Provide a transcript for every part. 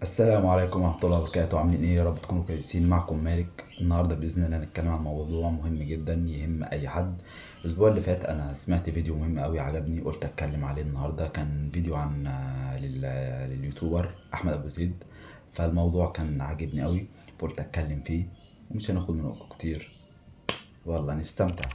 السلام عليكم ورحمة الله وبركاته. عاملين ايه؟ يا رب تكونوا كويسين. معكم مالك. النهاردة بإذن الله هنتكلم عن موضوع مهم جدا يهم أي حد. الأسبوع اللي فات أنا سمعت فيديو مهم أوي عجبني، قلت أتكلم عليه النهاردة. كان فيديو عن لليوتيوبر أحمد أبو زيد، فالموضوع كان عاجبني أوي فقلت أتكلم فيه، ومش هناخد من وقته كتير، والله نستمتع.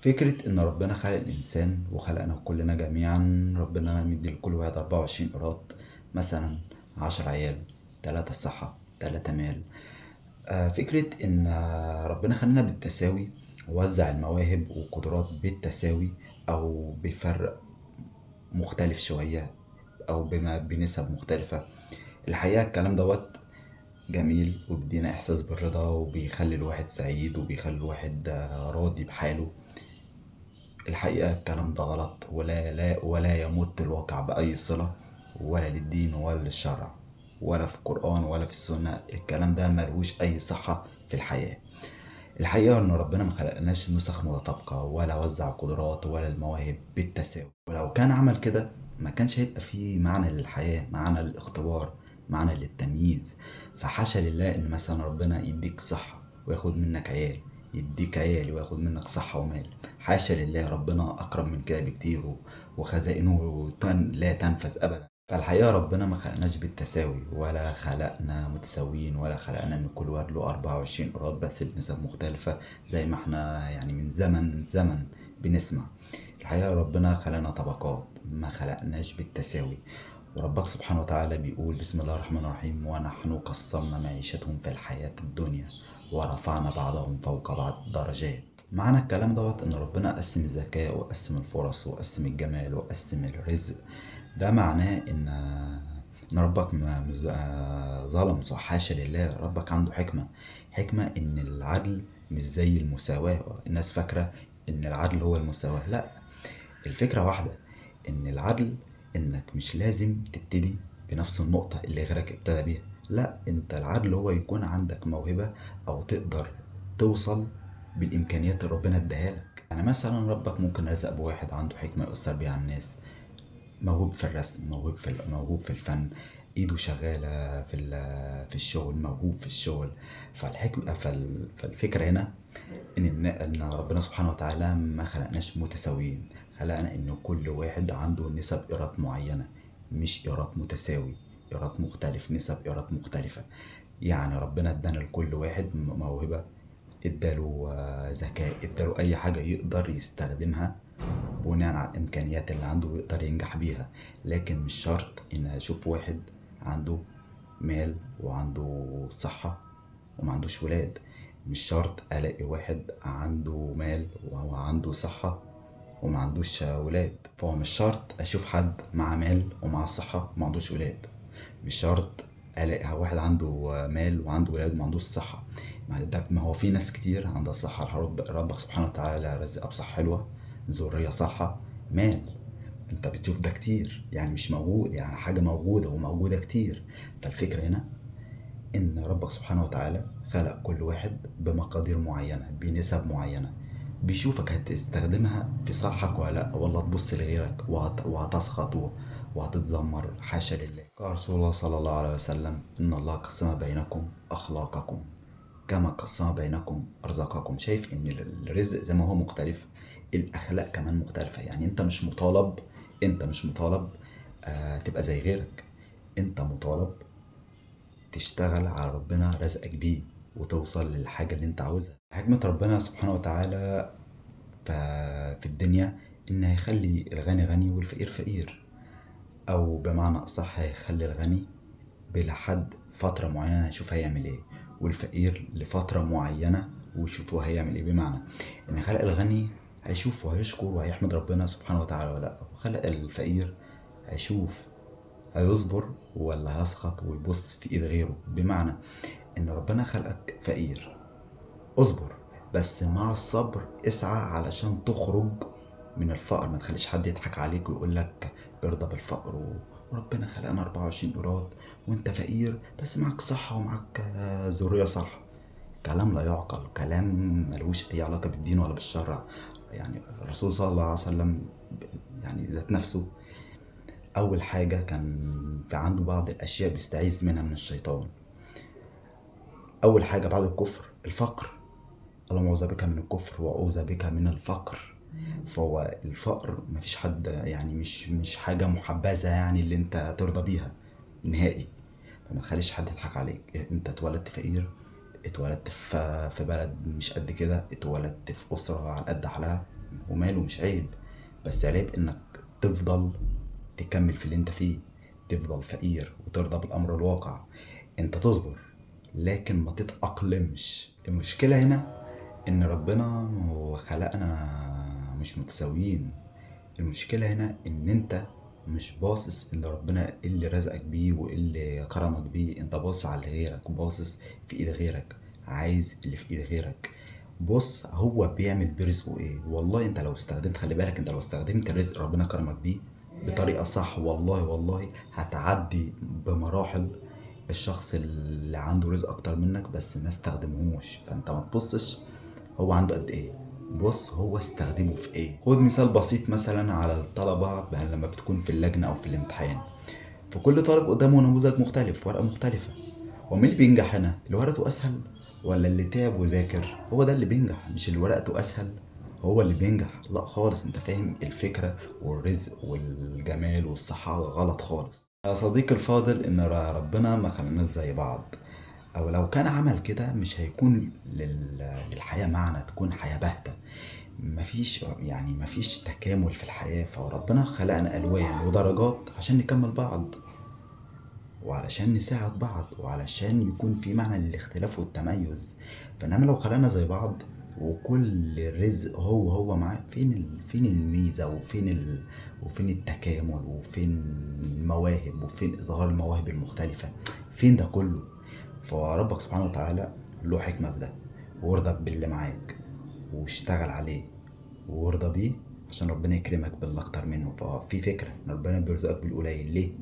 فكرة إن ربنا خلق الإنسان وخلقنا كلنا جميعا، ربنا مدي لكل واحد 24 قيراط، مثلا 10 عيال، 3 صحة، 3 مال. فكرة إن ربنا خلقنا بالتساوي ووزع المواهب والقدرات بالتساوي أو بفرق مختلف شوية أو بنسب مختلفة. الحقيقة الكلام دوت جميل وبيدينا إحساس بالرضا وبيخلي الواحد سعيد وبيخلي الواحد راضي بحاله. الحقيقة الكلام ده غلط، ولا لا ولا يمت الواقع بأي صلة، ولا للدين ولا للشرع ولا في القرآن ولا في السنة. الكلام ده ملهوش أي صحة في الحياة. الحقيقة إن ربنا ما خلقناش نسخ متطابقة ولا وزع قدرات ولا المواهب بالتساوي، ولو كان عمل كده ما كانش هيبقى فيه معنى للحياة، معنى للاختبار، معنى للتمييز. فحاشا لله إن مثلا ربنا يديك صحة وياخد منك عيال، يديك عيال وياخد منك صحة ومال. حاشا لله، ربنا أكرم من كده بكتير وخزائنه لا تنفذ أبدا. فالحقيقة ربنا ما خلقناش بالتساوي، ولا خلقنا متساويين، ولا خلقنا إن كل واحد له 24 قيراط بس بنسب مختلفة زي ما احنا من زمن زمن بنسمع. الحقيقة ربنا خلقنا طبقات، ما خلقناش بالتساوي. وربك سبحانه وتعالى بيقول بسم الله الرحمن الرحيم: ونحن قسمنا معيشتهم في الحياة الدنيا ورفعنا بعضهم فوق بعض درجات. معنى الكلام دوت إن ربنا قسم الذكاء وقسم الفرص وقسم الجمال وقسم الرزق. ده معناه إن ربك ظلم، صح؟ حاشا لله، ربك عنده حكمة. حكمة إن العدل مش زي المساواة. الناس فاكرة إن العدل هو المساواة، لا، الفكرة واحدة، إن العدل إنك مش لازم تبتدي بنفس النقطة اللي غيرك ابتدى بيها، لا، أنت العدل هو يكون عندك موهبة أو تقدر توصل بالإمكانيات اللي ربنا اداها لك. مثلا ربك ممكن رزق بواحد عنده حكمة يؤثر بيها على الناس، موهوب في الرسم، موهوب في الفن، ايده شغالة في الشغل، موهوب في الشغل. فالفكرة هنا إن ربنا سبحانه وتعالى ما خلقناش متساويين، خلقنا إن كل واحد عنده نسب قيراط معينة، مش قيراط متساوي، قيراط مختلف، نسب قيراط مختلفة. ربنا ادانا لكل واحد موهبة، اداله ذكاء، اداله أي حاجة يقدر يستخدمها بناء على الإمكانيات اللي عنده ويقدر ينجح بيها. لكن مش شرط إن أشوف واحد عنده مال وعنده صحة وما عندوش ولاد، مش شرط ألاقي واحد عنده مال وعنده صحة وما عندوش ولاد. فهو مش شرط أشوف حد مع مال ومع صحة وما عندوش ولاد، مش شرط ألاقي واحد عنده مال وعنده ولاد وما عندوش صحة. ما هو في ناس كتير عندها صحة، ربك سبحانه وتعالى رزقها بصحة حلوة، ذرية صالحة، مال. انت بتشوف ده كتير، مش موجود، حاجة موجودة وموجودة كتير. فالفكرة هنا إن ربك سبحانه وتعالى خلق كل واحد بمقادير معينة، بنسب معينة، بيشوفك هتستخدمها في صالحك ولا لأ، ولا تبص لغيرك وهتسخط وهتتذمر. حاشا لله. قال رسول الله صلى الله عليه وسلم: إن الله قسم بينكم أخلاقكم كما قسم بينكم أرزاقكم. شايف إن الرزق زي ما هو مختلف، الأخلاق كمان مختلفة. أنت مش مطالب، أنت مش مطالب، تبقى زي غيرك، أنت مطالب تشتغل على ربنا رزقك بيه وتوصل للحاجة اللي انت عاوزها. حكمة ربنا سبحانه وتعالى في الدنيا إن هيخلي الغني غني والفقير فقير، أو بمعنى أصح هيخلي الغني بلحد فترة معينة هيشوف هيعمل إيه، والفقير لفترة معينة ويشوفه هيعمل إيه. بمعنى إن خلق الغني هيشوف وهيشكر وهيحمد ربنا سبحانه وتعالى ولا لأ، وخلق الفقير هيشوف هيصبر ولا هيسخط ويبص في إيد غيره. بمعنى إن ربنا خلقك فقير، اصبر، بس مع الصبر اسعى علشان تخرج من الفقر. ما تخليش حد يضحك عليك ويقول لك ارضى بالفقر وربنا خلقنا 24 قيراط وانت فقير بس معاك صحة ومعاك ذرية صالحة. كلام لا يعقل، كلام ملوش اي علاقة بالدين ولا بالشرع. يعني الرسول صلى الله عليه وسلم يعني ذات نفسه اول حاجة كان في عنده بعض الاشياء بيستعيذ منها من الشيطان. اول حاجة بعد الكفر الفقر، اللهم اعوذ بك من الكفر واعوذ بك من الفقر. فهو الفقر مفيش حد يعني مش حاجة محبذة يعني اللي انت ترضى بيها نهائي. فما تخليش حد يضحك عليك. انت اتولدت فقير، اتولدت في بلد مش قد كده، اتولدت في أسرة على قد حالها، وماله، مش عيب، بس عيب انك تفضل تكمل في اللي انت فيه، تفضل فقير وترضى بالأمر الواقع. انت تصبر لكن ما تتأقلمش. المشكلة هنا ان ربنا هو خلقنا مش متساويين. المشكلة هنا ان انت مش باصص ان ربنا ايه اللي رزقك بيه وايه اللي كرمك بيه، انت باصص على غيرك، باصص في ايد غيرك، عايز اللي في ايد غيرك. بص هو بيعمل برزقه ايه. والله انت لو استخدمت، خلي بالك، انت لو استخدمت الرزق ربنا كرمك بيه بطريقة صح، والله والله هتعدي بمراحل الشخص اللي عنده رزق اكتر منك بس ما استخدمهوش. فانت ما تبصش هو عنده قد ايه، بص هو استخدمه في ايه. خد مثال بسيط مثلا على الطلبة لما بتكون في اللجنة او في الامتحان، فكل طالب قدامه نموذج مختلف، ورقة مختلفة. هو مين اللي بينجح هنا؟ اللي ورقته اسهل ولا اللي تعب وذاكر؟ هو ده اللي بينجح، مش اللي ورقته اسهل هو اللي بينجح، لا خالص. انت فاهم الفكرة والرزق والجمال والصحة غلط خالص يا صديقي الفاضل. ان ربنا ما خلقناش زي بعض، او لو كان عمل كده مش هيكون للحياة معنى، تكون حياة باهتة، مفيش تكامل في الحياة. فربنا خلقنا ألوان ودرجات عشان نكمل بعض، وعلشان نساعد بعض، وعلشان يكون في معنى للاختلاف والتميز. فإنما لو خلقنا زي بعض وكل الرزق هو هو معاه، فين الميزة، وفين التكامل، وفين المواهب، وفين إظهار المواهب المختلفة، فين ده كله؟ فربك سبحانه وتعالى له حكمة في ده. وارضى باللي معاك واشتغل عليه وارضى بيه عشان ربنا يكرمك باللي اكتر منه. ففي فكرة ان ربنا بيرزقك بالقليل، ليه؟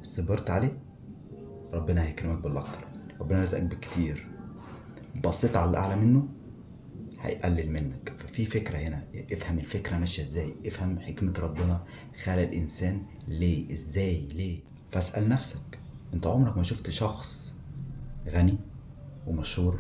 صبرت عليه ربنا هيكرمك بالاكتر. ربنا رزقك بالكتير، بصيت على اللي اعلى منه هيقلل منك. ففي فكرة هنا، افهم الفكرة ماشية ازاي، افهم حكمة ربنا خلق الانسان ليه، ازاي، ليه. فاسأل نفسك، انت عمرك ما شفت شخص غني ومشهور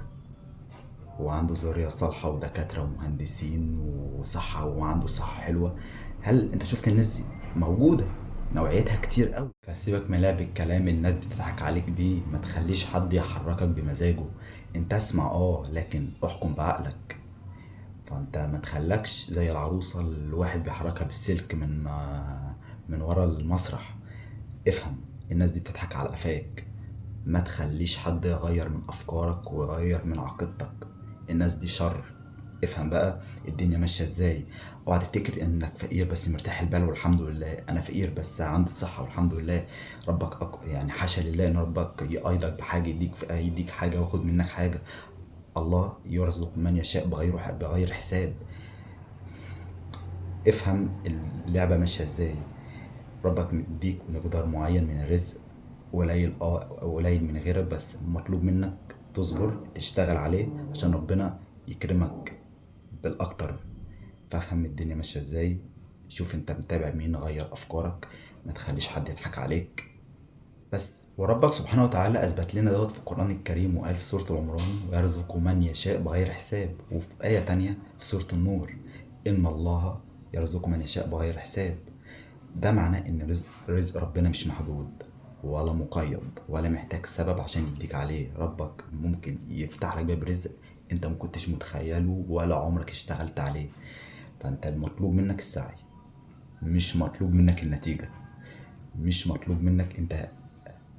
وعنده ذرية صالحة ودكاترة ومهندسين وصحة وعنده صحة حلوة؟ هل انت شفت الناس دي؟ موجودة نوعيتها كتير قوي. فسيبك من لعب الكلام الناس بتضحك عليك بيه، ما تخليش حد يحركك بمزاجه. انت اسمع لكن احكم بعقلك. فانت ما تخلكش زي العروسة الواحد بيحركها بالسلك من ورا المسرح. افهم الناس دي بتضحك على قفاك، ما تخليش حد يغير من افكارك ويغير من عقيدتك. الناس دي شر. افهم بقى الدنيا ماشية ازاي. اوعى تفتكر انك فقير بس مرتاح البال والحمد لله، انا فقير بس عندي الصحة والحمد لله. ربك يعني حاشا لله ان ربك يقايضك بحاجة، يديك حاجة وياخد منك حاجة. الله يرزق من يشاء بغير حساب. افهم اللعبة ماشية ازاي. ربك مديك مقدار معين من الرزق، قليل قليل من غيرك، بس مطلوب منك تصبر تشتغل عليه عشان ربنا يكرمك بالاكتر. فافهم الدنيا ماشية ازاي، شوف انت متابع مين، غير افكارك، ما تخليش حد يضحك عليك بس. وربك سبحانه وتعالى اثبت لنا دوت في القران الكريم، وقال في سورة العمران ويرزق من يشاء بغير حساب، وفي ايه تانية في سورة النور ان الله يرزق من يشاء بغير حساب. ده معناه ان رزق ربنا مش محدود ولا مقيد ولا محتاج سبب عشان يديك عليه. ربك ممكن يفتح لك باب رزق انت ما كنتش متخيله ولا عمرك اشتغلت عليه. فانت المطلوب منك السعي، مش مطلوب منك النتيجة، مش مطلوب منك انت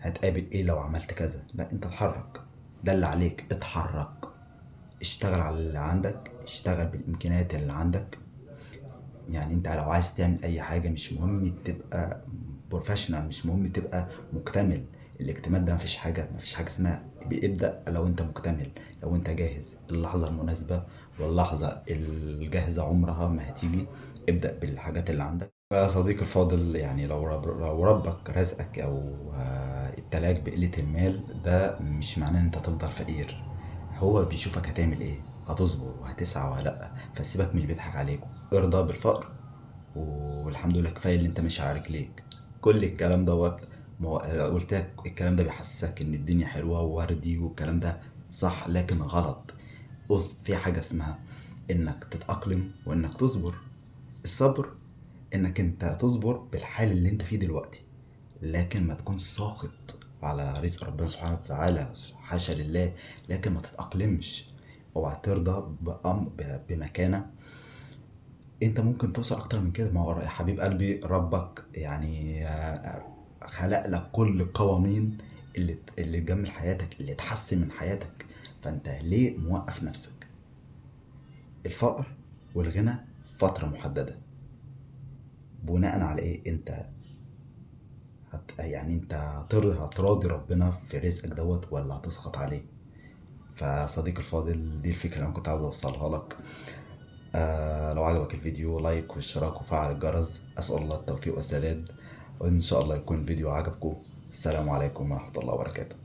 هتقابل ايه لو عملت كذا، لا انت اتحرك، ده اللي عليك، اتحرك، اشتغل على اللي عندك، اشتغل بالامكانيات اللي عندك. يعني انت لو عايز تعمل اي حاجة مش مهم تبقى professional، مش مهم تبقى مكتمل. الاكتمال ده مفيش حاجة اسمها ابدأ لو انت مكتمل، لو انت جاهز. اللحظة المناسبة واللحظة الجاهزة عمرها ما هتيجي. ابدأ بالحاجات اللي عندك. فصديقي الفاضل، يعني لو ربك رزقك او ابتلاك بقلة المال، ده مش معناه ان انت تفضل فقير. هو بيشوفك هتعمل ايه، هتصبر وهتسعى ولا لا. فسيبك من اللي بيضحك عليك، ارضى بالفقر والحمد لله، كفايه اللي انت ماشي على رجليك. كل الكلام دوت، ما هو قلت لك الكلام ده بيحسسك ان الدنيا حلوه ووردي، والكلام ده صح لكن غلط. بص، في حاجه اسمها انك تتأقلم وانك تصبر. الصبر انك انت تصبر بالحال اللي انت فيه دلوقتي، لكن ما تكونش ساخط على رزق ربنا سبحانه وتعالى، حاشا لله. لكن ما تتأقلمش، اوعى ترضى بمكانة انت ممكن توصل اكتر من كده. ما هو يا حبيب قلبي ربك يعني خلق لك كل القوانين اللي تجمل حياتك، اللي تحسن من حياتك، فانت ليه موقف نفسك؟ الفقر والغنى فترة محددة، بناء على ايه انت يعني انت هتراضي ربنا في رزقك دوت ولا هتسخط عليه؟ فصديقي الفاضل، دي الفكرة اللي انا كنت عاوز اوصلها لك. لو عجبك الفيديو لايك واشتراك وفعل الجرس. اسأل الله التوفيق والسداد، وان شاء الله يكون الفيديو عجبكم. السلام عليكم ورحمة الله وبركاته.